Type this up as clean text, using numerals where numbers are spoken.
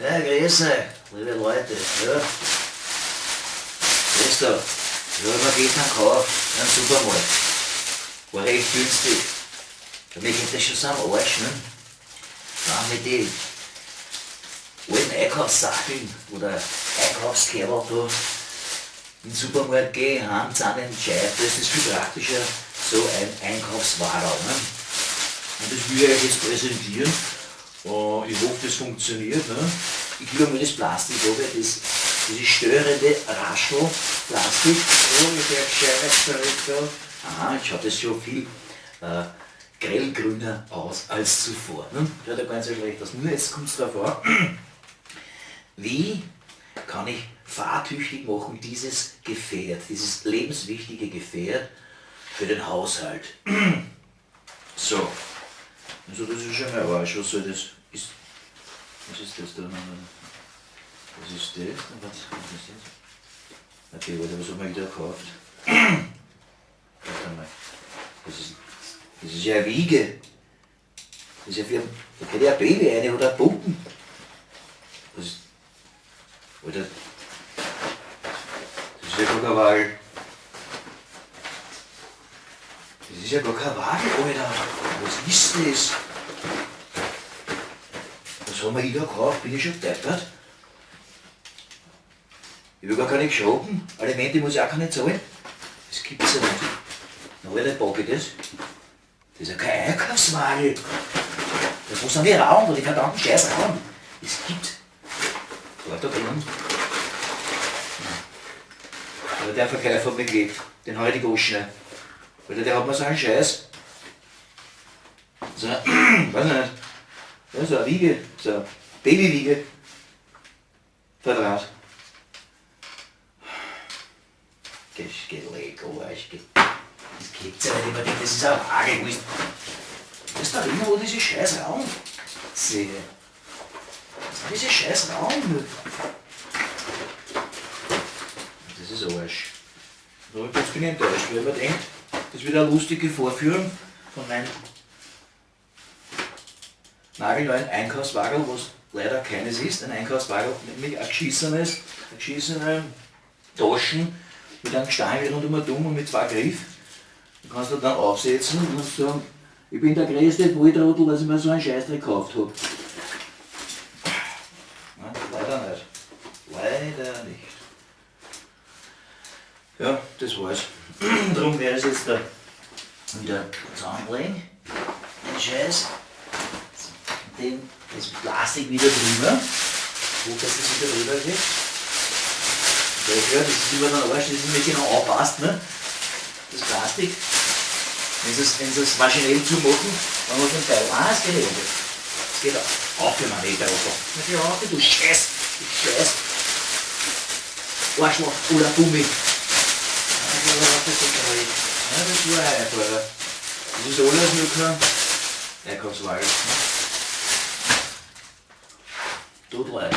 Ja, grüß euch, liebe Leute. Ja. Grüß da. Ich habe mir gestern gekauft, einen Supermarkt. War recht günstig. Für mich geht das schon so am Arsch, ne? Nein, mit den alten Einkaufssachen oder Einkaufskerl da in den Supermarkt gehen, heim zu den Gescheit, das ist viel praktischer, so ein Einkaufswagen. Ne? Und das will ich euch jetzt präsentieren. Ich hoffe, das funktioniert. Ne? Ich gebe mal das Plastik runter, das störende Raschelplastik. Oh, wie der gescheit da. Aha, jetzt schaut das schon viel grellgrüner aus als zuvor. Ne? Schaut ja gar nicht so schlecht aus. Nur jetzt kommt es darauf an, wie kann ich fahrtüchtig machen dieses Gefährt, dieses lebenswichtige Gefährt für den Haushalt. So, also das ist schon mal Arsch. Was soll das? Ist, was ist das da? Was ist das? Was ist das? Okay, warte, was haben wir wieder gekauft? Warte mal. Das ist ja eine Wiege. Das ist ja für, da geht ja ein Baby rein oder ein Puppen. Was ist, Alter, das ist ja gar kein Wagen. Das ist ja gar kein Wagen, Alter. Was ist das? Was haben wir hier gekauft? Bin ich schon deppert? Ich will gar keine geschrocken. Alimente muss ich auch keine zahlen. Das gibt's ja nicht. Na, Alter, pack ich das? Das ist ja kein Einkaufswagen. Das muss doch nicht rauen, oder ich kann verdammten Scheiß rauen. Es gibt. Da da drinnen. Aber der Verkäufer hat mich gelegt. Den hab ich die Goschen. Alter, der hat mir so einen Scheiß. So, weiß ich nicht. Ja, so eine Wiege, so eine Babywiege. Verdraht. Das geht leck, Arsch. Das gibt's ja nicht immer, das ist ein Wagen. Wo ist, wo ist da immer, wo diese scheiß Raum sehe? Was ist dieser scheiß Raum? Das ist Arsch. So, jetzt bin ich enttäuscht, weil man denkt, das wird eine lustige Vorführung von meinem nagelneuen Einkaufswagen, was leider keines ist. Ein Einkaufswagen, nämlich ein geschissenes, eine geschissene Taschen mit einem Stange rund um den und mit zwei Griff. Du kannst du dann aufsetzen und sagen, ich bin der größte Volltrottel, dass ich mir so einen Scheißdreck gekauft hab. Ja, leider nicht. Leider nicht. Ja, das war's. Darum werde ich es jetzt da wieder zusammenlegen. Den Scheiß. Den, das Plastik wieder drüber. Wo dass das wieder drüber geht. Ja, das ist immer dann Arsch, das ist nicht genau anpasst, ne? Das Plastik. Wenn sie es maschinell zumachen, dann muss man Teil. Ah, es geht eh. Es geht auf, für meine Meter. Na, auf, du Scheiß! Du Scheiß! Arschloch oder Gummi. Ja, das war ein Einfahrer. Das ist alles nur kein Einkaufswagen. Tut leid.